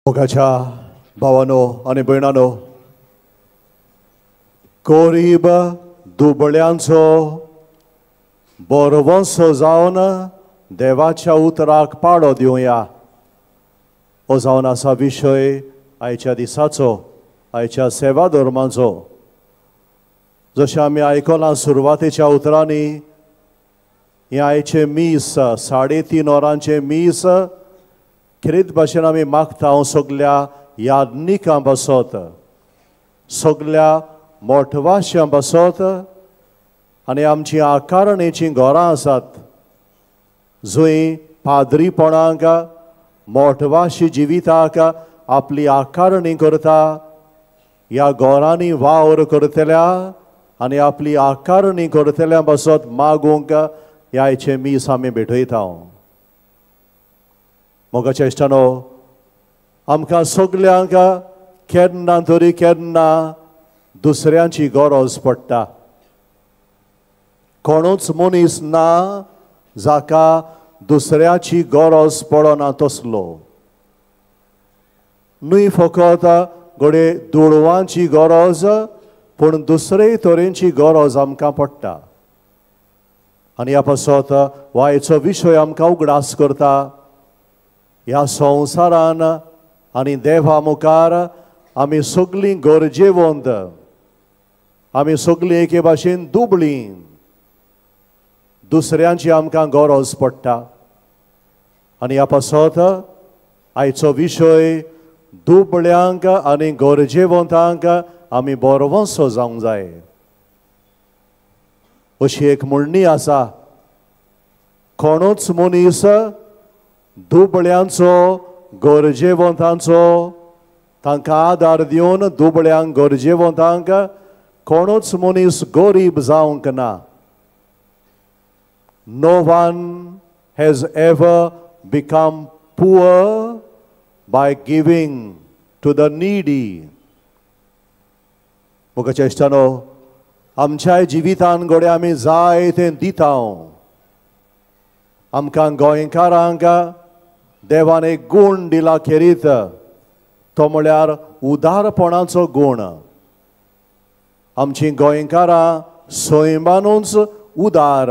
मोगाच्या भावानो आनी भयणानो, गरीब दुबळ्यांचो बरवंसो जावन देवाच्या उतराक पाळो दिवया हो जावन आसा विशय आयच्या दिसाचो, आयच्या सेवा धर्माचो. जशें आमी आयकलां सुरवातेच्या उतरांनी, हें आयचें मीस 3:30 वरांचें मीस खेरीत भाशेन आमी मागता हांव सगल्या यादनिकां पासत, सगल्या मोठवाश्यां पासत आनी आमची आकारणेचीं घरां आसात जंय पाद्रीपणाक मोठवाशी जिविताक आपली आकारणी करता, ह्या घरांनी वावर करतल्या आनी आपली आकारणी करतल्या पासत मागूंक ह्या आयचें मीस आमी भेटयता. मोगाच्या इश्टानो, आमकां सगल्यांक केन्ना तरी केन्ना दुसऱ्यांची गरज पडटा. कोणूच मनीस ना जाका दुसऱ्याची गरज पडना तसलो. न्हय फकत घडये दुडवांची गरज, पूण दुसरे तरेची गरज आमकां पडटा. आनी ह्या पासत वायचो विशय आमकां उगडास करता, ह्या संवसारान आनी देवा मुखार आमी सगळीं गरजेवंत, आमी सगळीं एके भाशेन दुबळीं, दुसऱ्यांची आमकां गरज पडटा. आनी ह्या पासत आयचो विशय दुबळ्यांक आनी गरजेवंतांक आमी बरवंसो जावंक जाय अशी एक म्हणणी आसा. कोणूच मनीस दुबळ्यांचो गरजेवंतांचो तांकां आदार दिवन दुबळ्यांक गरजेवंतांक कोणूच मनीस गरीब जावंक ना. No one has ever become poor by giving to the needy. मोगाच्या इश्टानो, आमच्या जिवितान घडये आमी जाय तें दिता. आमकां गोंयकारांक देवान एक गूण दिला खेरीत, तो म्हळ्यार उदारपणाचो गूण. आमची गोंयकारां सैमानूच उदार,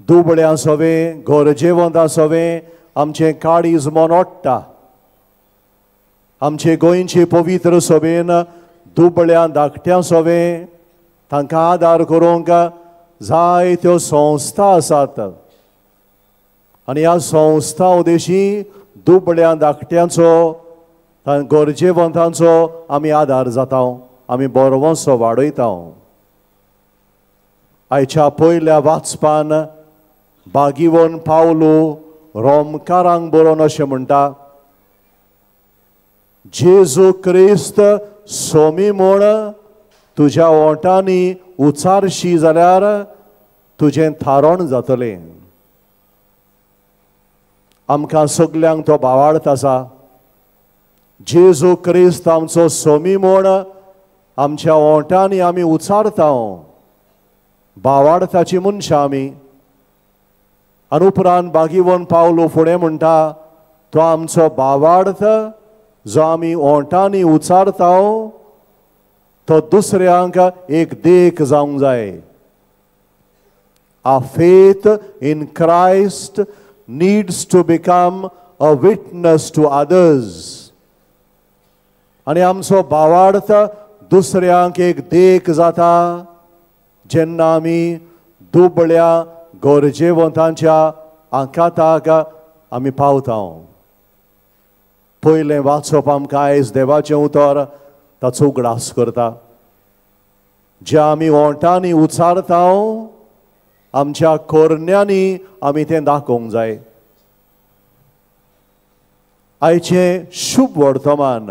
दुबळ्यां सवें गरजेवंतां सवें आमचें काळीज मन ओडटा. आमचे गोंयचे पवित्र सभेन दुबळ्यां धाकट्यां सवें तांकां आदार करूंक जायत्यो संस्था आसात आनी ह्या संस्था उद्देशी दुबळ्यां धाकट्यांचो गरजेवंतांचो आमी आदार जाता, आमी बरवंसो वाडयता. आयच्या पयल्या वाचपान बागिवन पावलो रोमकारांक बरोवन अशें म्हणटा, जेजू क्रिस्त सोमी म्हूण तुज्या ओंठांनी उचारशी जाल्यार तुजें थारण जातलें. आमकां सगल्यांक तो भावार्थ आसा. जेजू क्रिस्त आमचो सोमी म्हूण आमच्या ओंठांनी आमी उचारता, भावार्थाची मनशां आमी. आनी उपरांत बागिवन पावलो फुडें म्हणटा, तो आमचो भावार्थ जो आमी ओंठांनी उचारता तो दुसऱ्यांक एक देख जावंक जाय. Our faith in Christ needs to become a witness to others. आनी आमचो भावार्थ दुसऱ्यांक एक देख जाता जेन्ना आमी दुबळ्या गरजेवंतांच्या आंकाताक आमी पावता. पयलें वाचप आमकां आयज देवाचें उतर ताचो उगडास करता. जे आमी ओंठांनी उचारता आमच्या कोरण्यांनी आमी तें दाखोवंक जाय. आयचें शुभ वर्तमान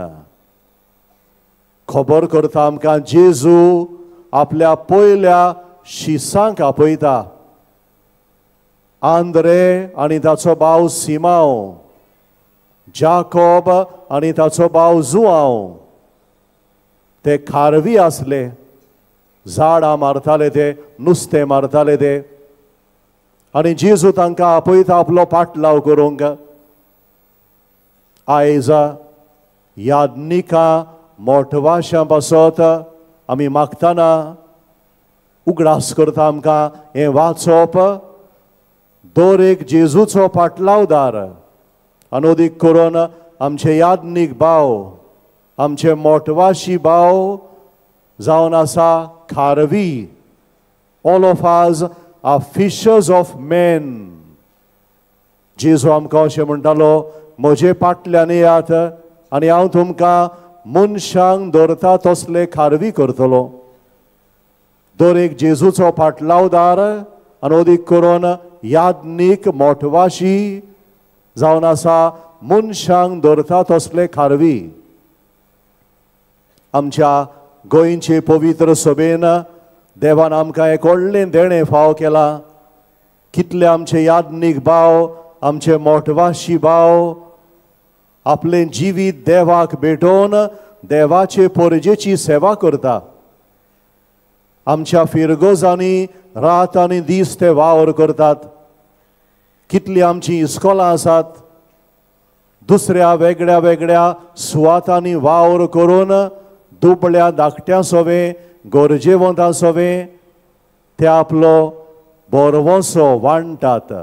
खबर करता आमकां जेजू आपल्या पयल्या शिसांक आपयता. आंद्रे आनी ताचो भाव सिमांव, जाकोब आनी ताचो भाव जुआंव, ते खारवी आसले, झाडां मारताले ते, नुस्तें मारताले ते. आनी जेजू तांकां आपयता आपलो पाटलाव करूंक. आयज यादनिका मोठवाशां पासत आमी मागतना उगडास करता आमकां हें वाचप दर एक जेजूचो पाटलावदार अनुदीक करून आमचे यादनीक भाव, आमचे मोटवाशी भाव जावन आसा खारवी. All of us are fishers of men. जेजू आमकां अशें म्हणटालो, म्हजे पाटल्यान येयात आनी हांव तुमकां मनशांक धरता तसले खारवी करतलो. दर एक जेजूचो पाटलावदार अनुदीक करून यादनीक मोटवाशी जावन आसा मनशांक धरता तसले खारवी. आमच्या गोंयचे पवित्र सभेन देवान आमकां एक व्हडलें देणें फावो केलां. कितले आमचे यादनीक भाव, आमचे मोटवाशी भाव आपलें जिवीत देवाक भेटोवन देवाचे परजेची सेवा करता. आमच्या फिरगोजांनी रात आनी दीस ते वावर करतात. कितलीं आमचीं इस्कोलां आसात, दुसऱ्या वेगळ्या वेगळ्या सुवातांनी वावर करून दुबळ्या धाकट्यां सोवें, गरजेवंतां सोवें ते आपलो बरवसो वांट्टात.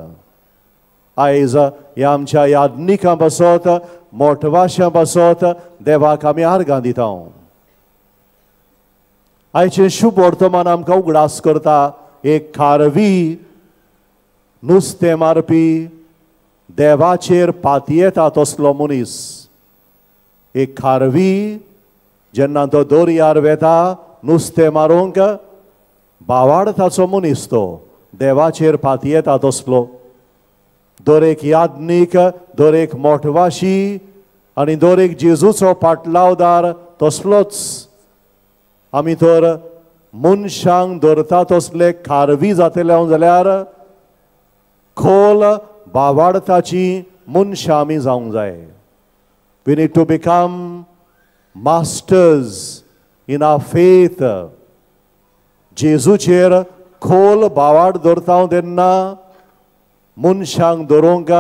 आयज ह्या आमच्या यादनिकां पासत, मोटवाशां पासत देवाक आमी आर्गां दिता. आयचें शुभ वर्तमान आमकां उगडास करता एक खारवी नुस्तें मारपी देवाचेर पातयेता तसलो मनीस. एक खारवी जेन्ना तो दर्यार वेता नुस्तें मारूंक, बावाडताचो मनीस तो देवाचेर पातयेता तसलो. दर एक यादनीक, दर एक मोटवाशी आनी दर एक जेजूचो पाटलावदार तसलोच. आमी तर मनशांक धरता तसले खारवी जातले जाल्यार खोल बावाडताची मनशां आमी जावंक जाय. We need to become masters in our faith. जेजूचेर खोल बावाड धरता तेन्ना मनशांक धरूंक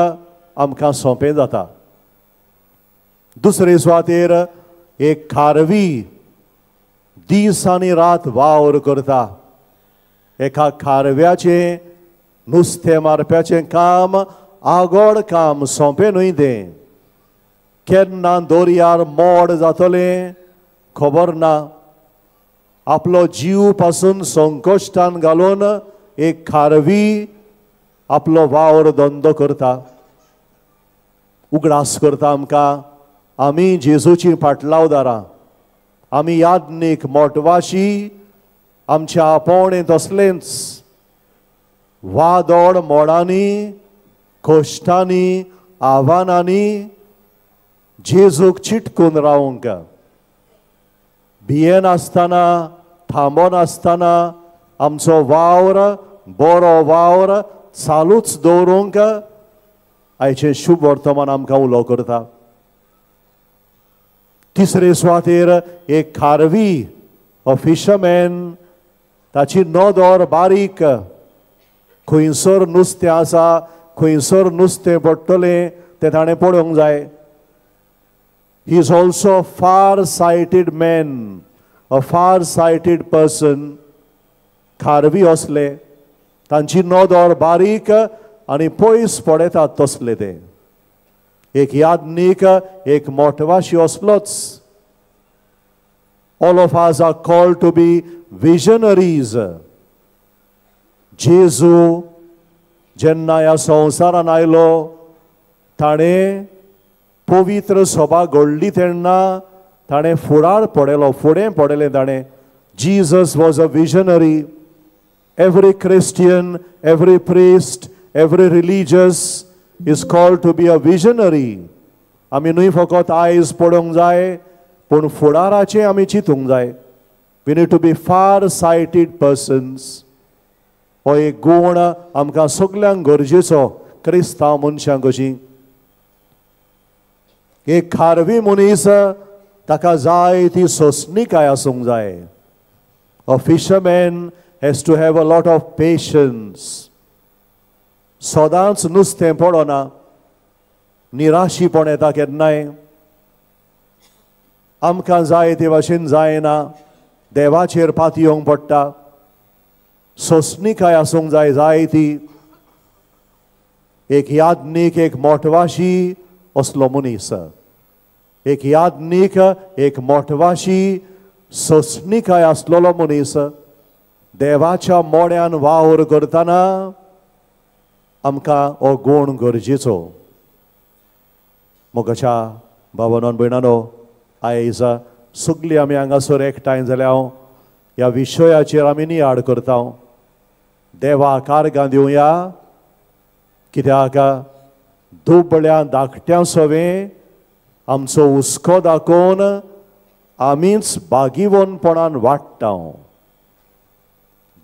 आमकां सोंपें जाता. दुसरे सुवातेर एक खारवी दीस आनी रात वावर करता. एका खारव्याचें नुस्तें मारप्याचें काम आगोड काम, सोंपें न्हय तें. केन्ना दर्यार मोड जातलें खबर ना. आपलो जीव पासून संकश्टान घालून एक खारवी आपलो वावर धंदो करता. उगडास करता आमकां आमी जेजूची पाटलावदारां, आमी यादनीक मोटवाशी, आमच्या आपोवणें तसलेंच वादोड मोडांनी, कश्टांनी, आव्हानांनी जेजूक चिटकून रावंक, भियेनासतना, थांबनासतना आमचो वावर, बरो वावर चालूच दवरूंक आयचें शुभ वर्तमान आमकां उलो करता. तिसरे सुवातेर एक खारवी, अ फिशरमॅन, ताची नदर बारीक, खंयसर नुस्तें आसा, खंयसर नुस्तें पडटलें तें ताणें पळोवंक जाय. He is also a far sighted man, a far sighted person. खारवी असले तांची नदर बारीक आनी पयस पळयतात तसले ते. एक यादनीक, एक मोटवाशी असलोच. All of us are called to be visionaries. जेजू जेन्ना ह्या संवसारान आयलो ताणें पवित्र सभा घडली तेन्ना ताणें फुडार पडयलो, फुडें पडयलें ताणें. Jesus was a visionary. Every Christian, every priest, every religious is called to be a visionary. आमी न्हय फकत आयज पळोवंक जाय, पूण फुडाराचें आमी चिंतूंक जाय. We need to be far sighted persons. हो एक गूण आमकां सगल्यांक गरजेचो क्रिस्तांव मनशांक कशी. एक खारवी मनीस ताका जाय ती सोंसणीकाय आसूंक जाय. A fisherman has to have a lot of patience. सदांच नुस्तें पडना, निराशीपण येता केन्नाय, आमकां जाय ते भाशेन जायना, देवाचेर पातयेवंक पडटा. सोंसणीकाय आसूंक जाय जाय ती. एक याज्ञीक, एक मोटवाशी असलो मनीस, एक याज्ञीक, एक मोटवाशी सोंसणीकाय आसलेलो मनीस देवाच्या मोड्यान वावर करतना आमकां हो गूण गरजेचो. मोगाच्या भावानो भयणानो, आयज सगळीं आमी हांगासर एकठांय जाल्या हांव ह्या विशयाचेर आमी नियाळ करता. देवा कारगां दिवया, कित्याक दुबळ्या धाकट्यां सवें आमचो हुस्को दाखोवन आमीच बागिवनपणान वाडटा.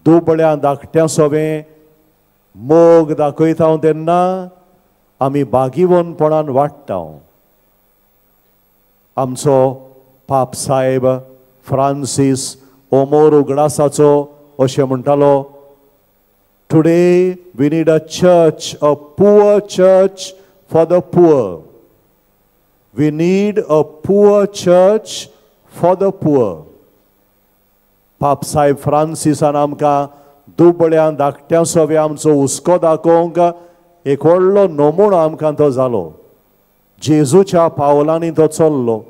दुबळ्या धाकट्यां सवें मोग दाखयता तेन्ना आमी बागिवनपणान वाडटा. आमचो पाप साहेब फ्रांसीस ओमोर उगडासाचो अशें म्हणटालो, Today we need a church, a poor church for the poor. We need a poor church for the poor. पाप साहेब फ्रांसिसान आमकां दुबळ्या धाकट्यां सवें आमचो हुस्को दाखोवंक एक व्हडलो नमुनो आमकां तो जालो. जेजूच्या पावलांनी तो चल्लो.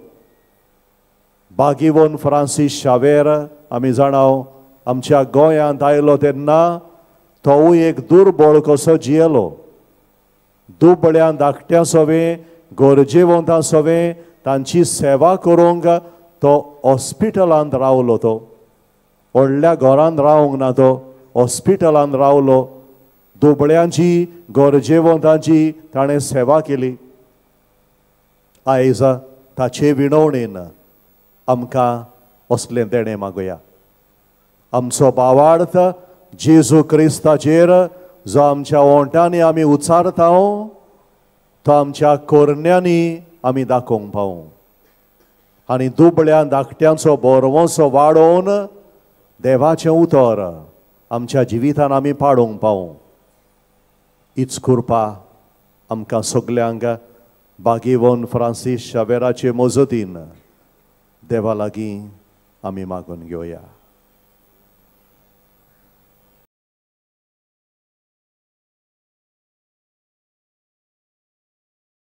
बागिवन फ्रांसीस शावेर आमी जाणाव आमच्या गोंयांत आयलो तेन्ना तोवूय एक दुर्बळ कसो जियेलो. दुबळ्या धाकट्यां सवें, गरजेवंतां सवें तांची सेवा करूंक तो हॉस्पिटलांत रावलो. तो व्हडल्या घरांत रावंक ना, तो हॉस्पिटलांत रावलो. दुबळ्यांची, गरजेवंतांची ताणें सेवा केली. आयज ताचे विणवणेन आमकां असलें देणें मागुया. आमचो भावार्थ जेजू क्रिस्ताचेर जो आमच्या ओंठांनी आमी उच्चारता तो आमच्या कोरण्यांनी आमी दाखोवंक पावूं आनी दुबळ्या धाकट्यांचो भरवंसो वाडोवन देवाचें उतर आमच्या जिवितान आमी पाडूंक पावूं. हीच कृपा आमकां सगल्यांक बागिवन फ्रांसीस शावेराचे मजतीन देवा लागीं आमी मागून घेवया.